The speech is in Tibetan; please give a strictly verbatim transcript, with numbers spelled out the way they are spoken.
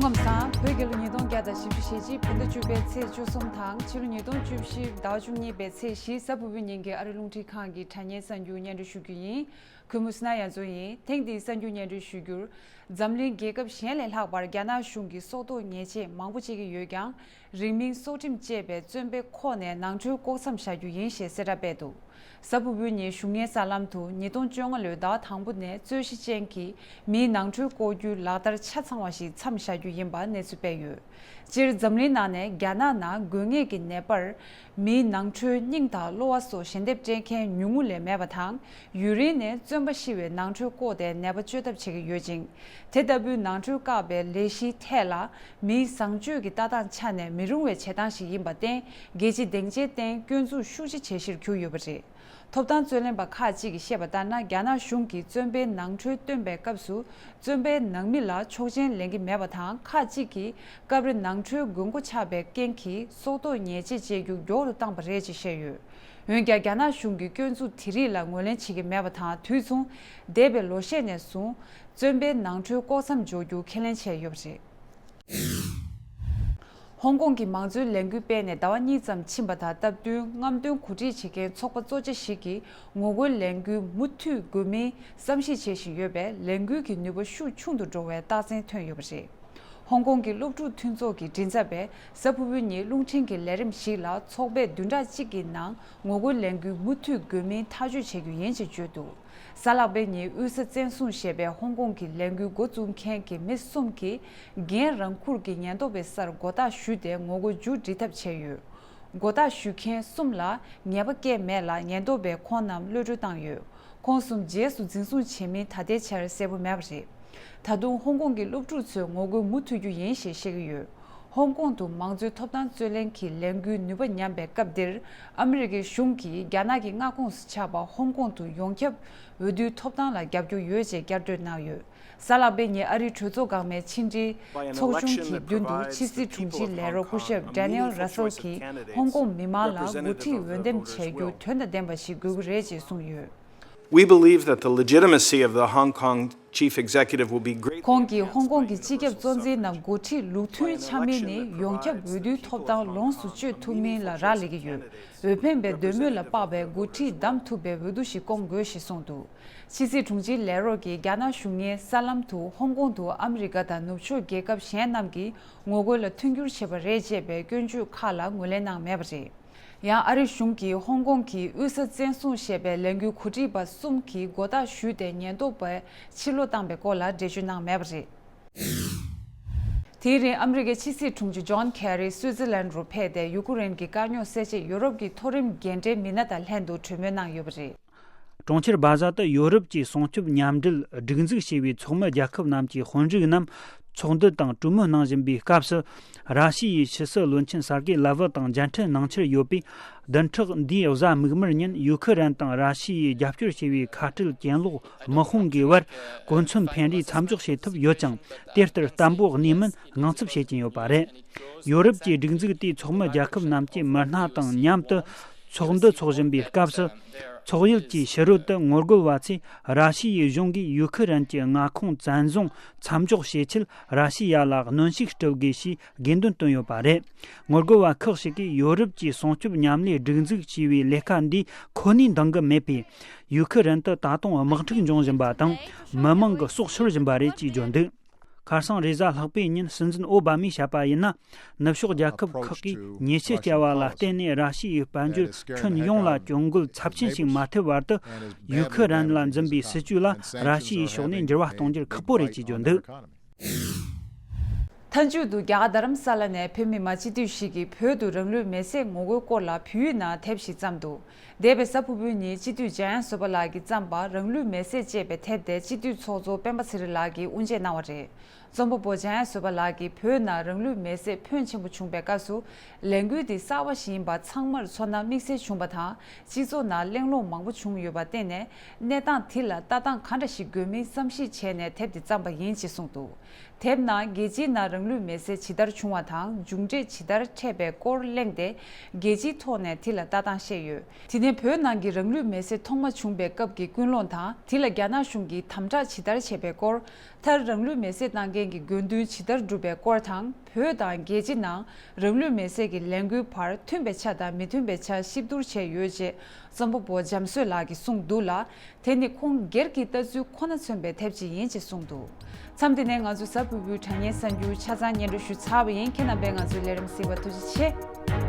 ཁམས་བཟང་། བོད་རྒྱལ་ལོ་ཉིས་སྟོང་བརྒྱ་དང་བཞི་བཅུ་ཞེ་གཅིག་བོད་ཟླ་བཅུ་པའི་ཚེས་བཅུ་གསུམ་དང་ཕྱི་ལོ་ཉིས་སྟོང་བཅུ་བཞི་ཟླ་བཅུ་གཉིས་པའི་ཚེས་བཞི་གཟའ་ཕུར་བུའི་ཉིན་གྱི་ཨ་རི་རླུང་འཕྲིན་ཁང་གི་དྲ་བརྙན་གསར་འགྱུར་སྙན་སྒྲོན་ཞུ་རྒྱུ་ཡིན། གུས་མོ་སི་ན་ཡ་མཚོ་ཡིན། ཐེངས་འདིའི་གསར་འགྱུར་སྙན་སྒྲོན་ཞུ་རྒྱུར། འཛམ་གླིང་རྒྱལ་ཁབ་གཞན་ལས་ལྷག་པར་རྒྱ་ནག་གཞུང་གིས་སྲོག་ཐོག་ཉེས་ཆད་མང་པོ་བཅད་ཀྱི་ཡོད་ཀྱང་། རིང་མིན་སྲོག་ཁྲིམས་བཅད་པའི་བཙོན་པའི་ཁོག་ནས་ནང་ཁྲོལ་བཀོག་མཚམས་བཞག་རྒྱུ་ཡིན་ཞེས་གསལ་བསྒྲགས་སྤེལ་འདུག་གཟའ་ཕུར་བུའི་ཉིན་གཞུང་ངན་གསར་ལམ་དུ་ཉིས་སྟོང་བཅོ་ལྔ་ལོའི་ཟླ་དང་པོ་ནས་རྩོད་གཞི་ཅན་གྱི་མིའི་ནང་ཁྲོལ་བཀོག་རྒྱུའི་ལག་བསྟར་ཆ་ཚང་བ་ཞིག་མཚམས་བཞག་རྒྱུ་ཡིན་པ་གནས་ཚུལ་སྤེལ་ཡོད། སྤྱིར་འཛམ་གླིང་ནང་ནས་རྒྱ་ནག་ནང་དགོས་ངེས་ཀྱི་ནད་པར་མིའི་ནང་ཁྲོལ་སྙིང་དང་གློ་བ་སོགས་ཞལ་འདེབས་སྤྲད་མཁན་ཉུང་ངུ་ལས་མེད་པ་དང་། ཡུན་རིང་ནས་བཙོན་པ་ཤི་བའི་ནང་ཁྲོལ་བཀོག་སྟེ་ནད་པ་བཅོས་ཐབས་བྱེད་ཀྱི་ཡོད་ཅིང་། དེ་ལྟ་བུའི་ནང་ཁྲོལ་བཀག་པའི་ལས་གཞིའི་ཐད་ལ། མིའི་བཟང་སྤྱོད་ཀྱི་ལྟ་སྟངས་ཆ་ནས་མི་རུང་བའི་བྱེད་སྟངས་ཤིག་ཡིན་པར་བརྟེན། རྒྱལ་སྤྱིའི་སྡིངས་ཆའི་སྟེང་སྐྱོན་འཛུགས་ཤུགས་ཆེ་བྱེད་གཞིར་གྱུར་ཡོད་པ་རེད། ཐོབ་ཐང་རྩོད་ལེན་པ་ཁག་ཅིག་གིས་བཤད་པ་ལྟར་ན། རྒྱ་ནག་གཞུང་གིས་བཙོན་པའི་ནང་ཁྲོལ་བཏོན་པའི་སྐབས་སུ། བཙོན་པའི་ནང་མི་ལ་ཆོག་མཆན་ལེན་གྱི་མེད་པ་དང་། ཁག་ཅིག་གིས་སྐབས་རེ་ནང་ཁྲོལ་དགོས་མཁོ་ཆགས་པའི་རྐྱེན་གྱིས་སྲོག་ཐོག་ཉེས་ཆད་བཅད་རྒྱུ་མགྱོགས་རུ་བཏང་པ་རེད་ཅེས་བཤད་ཡོད། འོན་ཀྱང་། རྒྱ་ནག་གཞུང་གིས་སྐྱོན་འཛུགས་དེ་རིགས་ལ་ངོས་ལེན་བྱེད་ཀྱི་མེད་པ་དང་། དུས་མཚུངས། འདས་པའི་ལོ་ཤས་ནས་བཟུང་། བཙོན་པའི་ནང་ཁྲོལ་བཀོག་མཚམས་འཇོག་རྒྱུ་ཁས་ལེན་བྱས་ཡོད་པ་རེད། ཧོང་ཀོང་གི་མང་གཙོའི་ལས་འགུལ་སྤེལ་ནས་ཟླ་བ་གཉིས་ཙམ་ཕྱིན་པ་དང་སྟབས་བསྟུན། རྔམ་སྟོན་གོ་སྒྲིག་བྱེད་མཁན་ཚོགས་པ་གཙོ་ཆེ་ཞིག་གིས་ངོ་རྒོལ་ལས་འགུལ་མུ་མཐུད་དགོས་མིན་བསམ་གཞིག་བྱེད་བཞིན་ཡོད་པས། ལས་འགུལ་གྱི་ནུས་པ་ཤུགས་ཆུང་དུ་འགྲོ་བའི་རྟགས་མཚན་ཐོན་ཡོད་པ་རེད། ཧོང་ཀོང་གི་སློབ་ཕྲུག་མཐུན་ཚོགས་ཀྱི་མགྲིན་ཚབ་པས་གཟའ་ཕུར་བུའི་ཉིན་རླུང་འཕྲིན་གྱི་ལས་རིམ་ཞིག་ལ། ཚོགས་པས་བདུན་ཕྲག་གཅིག་གི་ནང་ངོ་རྒོལ་ལས་འགུལ་མུ་མཐུད་དགོས་མིན་ཐག་གཅོད་བྱེད་རྒྱུ་ཡིན་ཞེས་བརྗོད་འདུག་གཟའ་ལྷག་པའི་ཉིན་དབུས་ས་བཙན་བཟུང་ཞེས་པའི་ཧོང་ཀོང་གི་ལས་འགུལ་འགོ་བཙུགས་མཁན་གྱི་མི་གསུམ་གྱིས། རྒན་རང་ཁུལ་གྱི་ཉེན་རྟོག་པའི་སར་སྒོ་རྟགས་ཞུས་ཏེ་ངོ་རྒོལ་མཇུག་སྒྲིལ་ཐབས་བྱས་ཡོད། སྒོ་རྟགས་ཞུ་མཁན་གསུམ་ལ་ཉེས་པ་བཀལ་མེད་ལ། ཉེན་རྟོག་པས་ཁོང་རྣམས་གློད་གྲོལ་བཏང་ཡོད། ཁོང་གསུམ་རྗེས་སུ་འཛིན་བཟུང་བྱེད་མིན་ད་ལྟའི་ཆར་གསལ་པོ་མེད་པ་རེད། ད་དུང་ཧོང་ཀོང་གི་སློབ་ཕྲུག་ཚོས་ངོ་རྒོལ་མུ་མཐུད་རྒྱུ་ཡིན་ཞེས་བཤད་ཀྱི་ཡོད། ཧོང་ཀོང་དུ་མང་གཙོའི་ཐོབ་ཐང་རྩོད་ལེན་གྱི་ལས་འགུལ་ནུས་པ་ཉམས་པའི་སྐབས་འདིར། ཨ་མི་རི་ཀའི་གཞུང་གིས་རྒྱ་ནག་གི་མངའ་ཁོངས་སུ་ཆགས་པ་ཧོང་ཀོང་དུ་ཡོངས་ཁྱབ་འོས་བསྡུའི་ཐོབ་ཐང་ལ་རྒྱབ་སྐྱོར་ཡོད་ཅེས་བསྐྱར་ཟློས་གནང་ཡོད། གཟའ་ལྷག་པའི་ཉིན་ཨ་རིའི་གྲོས་ཚོགས་འགག་མའི་ཕྱི་འབྲེལ་ཚོགས་ཆུང་གིས་བདུན་དུ་ཕྱི་སྲིད་དྲུང་ཆེའི་ལས་རོགས་སྐུ་ཞབས་Daniel Russell་གྱིས་ཧོང་ཀོང་མི་མང་ལ་འགོ་ཁྲིད་འོས་འདེམས་བྱ་རྒྱུ་དོན་དང་ལྡན་པ་ཞིག་དགོས་ཀྱི་རེད་ཅེས་གསུངས་ཡོད། We believe that the legitimacy of the Hong Kong Chief Executive will be greatly ཁོང་གིས་ཧོང་ཀོང་གི་སྤྱི་ཁྱབ་གཙོ་འཛིན་ནམ་འགོ་ཁྲིད་ལུགས་མཐུན་ཆགས་མིན་ནི་ཡོངས་ཁྱབ་འོས་བསྡུའི་ཐོབ་ཐང་ལོངས་སུ་སྤྱོད་ཐུབ་མིན་ལ་རག་ལས་ཀྱི་ཡོད། འོས་འཕེན་པའི་འདོད་མོས་ལ་དཔག་པའི་འགོ་ཁྲིད་བདམས་ཐུབ་པའི་འོས་བསྡུ་ཞིག་སྐོང་དགོས་ཞེས་གསུངས་འདུག་ཕྱི་སྲིད་དྲུང་ཆེའི་ལས་རོགས་ཀྱིས་རྒྱ་ནག་གཞུང་ངའི་གསར་ལམ་དུ་ཧོང་ཀོང་དུ་ཨ་མི་རི་ཀ་དང་ནུབ་ཕྱོགས་རྒྱལ་ཁབ་གཞན་རྣམས་ཀྱིས་ངོ་རྒོལ་ལ་མཐུན་འགྱུར་བྱས་པ་རེད་ཅེས་པའི་སྐྱོན་བརྗོད་ཁག་ལ་ངོས་ལེན་གནང་མེད་པ་རེད། ཡང་ཨ་རི་གཞུང་གིས་ཧོང་ཀོང་གི་དབུས་ས་བཙན་བཟུང་ཞེས་པའི་ལས་འགུལ་གོ་སྒྲིག་པ་གསུམ་གྱིས་སྒོ་རྟགས་ཞུས་ཏེ་ཉེན་རྟོག་པས་ཕྱིར་ལོག་བཏང་པའི་སྐོར་ལ་འགྲེལ་བརྗོད་གནང་མེད་པ་རེད། དེའི་རིང་ཨ་མི་རི་ཀའི་ཕྱི་སྲིད་དྲུང་ཆེ་ཇོན་ཁེ་རི་སུའི་ཙི་ལན་རུ་ཕེབས་ཏེ་ཡུ་ཀེ་རེན་གྱི་དཀའ་རྙོག་སེལ་ཆེད་ཡུ་རོབ་ཀྱི་མཐོ་རིམ་འགན་འཁྲིའི་མི་སྣ་དང་ལྷན་དུ་གྲོས་མོལ་གནང་ཡོད་པ་རེད། གྲོང་ཁྱེར་སྦ་ཟ་དུ་ཡོ་རོབ་ཀྱི་སྲུང་སྐྱོབ་མཉམ་འབྲེལ་སྒྲིག་འཛུགས་ཞེས་པའི་ཚོགས་མི་རྒྱལ་ཁབ་རྣམས་ཀྱི་དཔོན་རིགས་རྣམས་ཚོགས་འདུ་དང་གྲོས་མོལ་གནང་བཞིན་པའི་སྐབས་སུ། ར་ཤི་ཡའི་ཕྱི་སྲིད་བློན་ཆེན་སར་གེ་ལ་ཝི་ཝ་དང་མཇལ་འཕྲད་གནང་འཆར་ཡོད་པས། བདུན་ཕྲག་འདིའི་གཟའ་མིག་དམར་ཉིན་ཡུ་ཁི་རན་དང་ར་ཤི་ཡའི་རྒྱབ་སྐྱོར་བྱས་པའི་ཁ་བྲལ་གྱེན་ལོག་དམག་དཔུང་གི་བར་གོ་མཚོན་ཕན་འབྲས་མཚམས་འཇོག་བྱེད་ཐུབ་ཡོད་ཀྱང་། དེ་ལྟར་བརྟན་པོ་གནས་མིན་དངངས་འཚབ་བྱེད་ཀྱིན་ཡོད་པ་རེད། ཡོ་རོབ་ཀྱི་སྒྲིག་འཛུགས་དེའི་ཚོགས་མི་རྒྱལ་ཁབ་རྣམས་ཀྱི་མི་སྣ་དང་མཉམ་དུ་ཚོགས་འདུ་འཚོགས་བཞིན་པའི་སྐབས་སུ། ཚོགས་ཡུལ་གྱི་ཕྱི་རོལ་དུ་ངོ་རྒོལ་བ་ཚོས་ར་ཤི་ཡའི་གཞུང་གིས་ཡུ་ཁི་རན་གྱི་མངའ་ཁོངས་བཙན་བཟུང་མཚམས་འཇོག་བྱེད་ཆེད་ར་ཤི་ཡ་ལ་གནོན་ཤུགས་སྤྲོད་དགོས་ཞེས་དགོས་འདུན་བཏོན་ཡོད་པ་རེད། ངོ་རྒོལ་བ་ཁག་ཅིག་གིས་ཡོ་རོབ་ཀྱི་སྲུང་སྐྱོབ་མཉམ་ལས་སྒྲིག་འཛུགས་ཞེས་པའི་ལས་ཀ་འདིས་ཁོ་ནའི་འདང་གི་མེད་པས། ཡུ་ཁི་རན་དུ་ད་དུང་དམག་འཁྲུག་འབྱུང་བཞིན་པ་དང་། མི་མང་གི་སྲོག་ཤོར་བཞིན་པ་རེད་ཅེས་བརྗོད་འདུག་ཁ་སང་རེས་གཟའ་ལྷག་པའི་ཉིན་སྲིད་འཛིན་ཨོ་བྷ་མས་བཤད་པ་ཡིན་ན། ནུབ་ཕྱོགས་རྒྱལ་ཁབ་ཁག་གིས་ཉེས་ཆད་བཅད་པ་ལ་བརྟེན་ནས་ར་ཤི་ཡའི་དཔལ་འབྱོར་ཁྱོན་ཡོངས་ལ་གྱོང་གུད་ཚབས་ཆེན་ཞིག་མ་ཐེབས་བར་དུ། ཡུ་ཁི་རན་ལ་འཛིན་པའི་སྲིད་ཇུས་ལ་ར་ཤི་ཡའི་ཕྱོགས་ནས་འགྱུར་བ་གཏོང་རྒྱུར་ཁག་པོ་རེད་ཅེས་བརྗོད་འདུག་མཐའ་མཇུག་ཏུ་རྒྱ་གར་རྡ་རམ་ས་ལ་ནས་བོད་མི་མང་སྤྱི་འཐུས་ཤིག་གིས་བོད་དུ་རང་ལུས་མེར་སྲེག་ངོ་རྒོལ་སྐོར་ལ་བོད་ཡིག་ནང་དེབ་ཞིག་བརྩམས་འདུག་འདས་པའི་གཟའ་ཕུར་བུའི་ཉིན་སྤྱི་འཐུས་འཇམ་དབྱངས་བཟོད་པ་ལགས་ཀྱིས་བརྩམས་པ་རང་ལུས་མེར་སྲེག་ཅེས་པའི་དེབ་དེ་སྤྱི་འཐུས་ཚོགས་གཙོ་སྤེན་པ་ཚེ་རིང་ལགས་ཀྱིས་དབུ་འབྱེད་གནང་བ་རེད། རྩོམ་པ་པོ་འཇམ་དབྱངས་བཟོད་པ་ལགས་ཀྱིས་བོད་ནང་རང་ལུས་མེར་སྲེག་ཕོན་ཆེན་པོ་བྱུང་པའི་སྐབས་སུ། ལས་འགུལ་འདི་གསར་བ་ཞིག་ཡིན་པ་ཚང་མར་ཚོར་སྣང་དམིགས་བསལ་བྱུང་བ་དང་། སྤྱི་ཚོགས་ནང་གླེང་སློང་མང་པོ་བྱུང་ཡོད་པར་བརྟེན་ནས། གནས་སྟངས་དེ་ལ་ལྟ་སྟངས་ག་འདྲ་ཞིག་དགོས་མིན་བསམ་གཞིག་བྱས་ནས་དེབ་འདི་བརྩམས་པ་ཡིན་ཅེས་གསུངས་འདུག་དེབ་ནང་རྒྱལ་སྤྱིའི་ནང་རང་ལུས་མེར་སྲེག་ཇི་ལྟར་བྱུང་བ་དང་། མཇུག་འབྲས་ཇི་ལྟར་འཕྲད་པའི་སྐོར་གླེང་སྟེ། རྒྱལ་སྤྱིའི་ཐོག་ནས་དེ་ལ་ལྟ་སྟངས་བཤད་ཡོད། དེ་ནས་བོད་ནང་གི་རང་ལུས་མེར་སྲེག་ཐོག་མ་བྱུང་པའི་སྐབས་ཀྱི་ཀུན་སློང་དང་། དེ་ལ་རྒྱ་ནག་གཞུང་གིས་དམ་དྲག་ཇི་ལྟར་བྱས་པའི་སྐོར། མཐར་རང་ལུས་མེར་སྲེག་གནང་མཁན། གི་དགོས་འདུན་ཇི་ལྟར་བསྒྲུབས་པའི་སྐོར་དང་། བོད་དང་རྒྱལ་སྤྱི་ནང་རང་ལུས་མེར་སྲེག་གི་ལས་འགུལ་བར་མཐུན་པའི་ཆ་དང་མི་མཐུན་པའི་ཆ་གཤིབ་བསྡུར་བྱས་ཡོད་ཅེས་རྩོམ་པ་པོ་འཇམ་བསོད་ལགས་ཀྱིས་གསུངས་འདུག་ལ། དེ་ནི་ཁོང་སྒེར་གྱི་ལྟ་ཚུལ་ཁོ་ན་མཚོན་པའི་ཐབས་ཇུས་ཡིན་ཅེས་གསུངས་འདུག་མཚམས་འདི་ནས་ང་ཚོ་གཟའ་ཕུར་བུའི་དྲ་བརྙན་གསར་འགྱུར་ཆ་ཚང་སྙན་སྒྲོན་ཞུས་ཚར་བ་ཡིན། ཁྱེད་རྣམ་པས་ང་ཚོའི་ལས་རིམ་གཟིགས་པར་ཐུགས་རྗེ་ཆེ།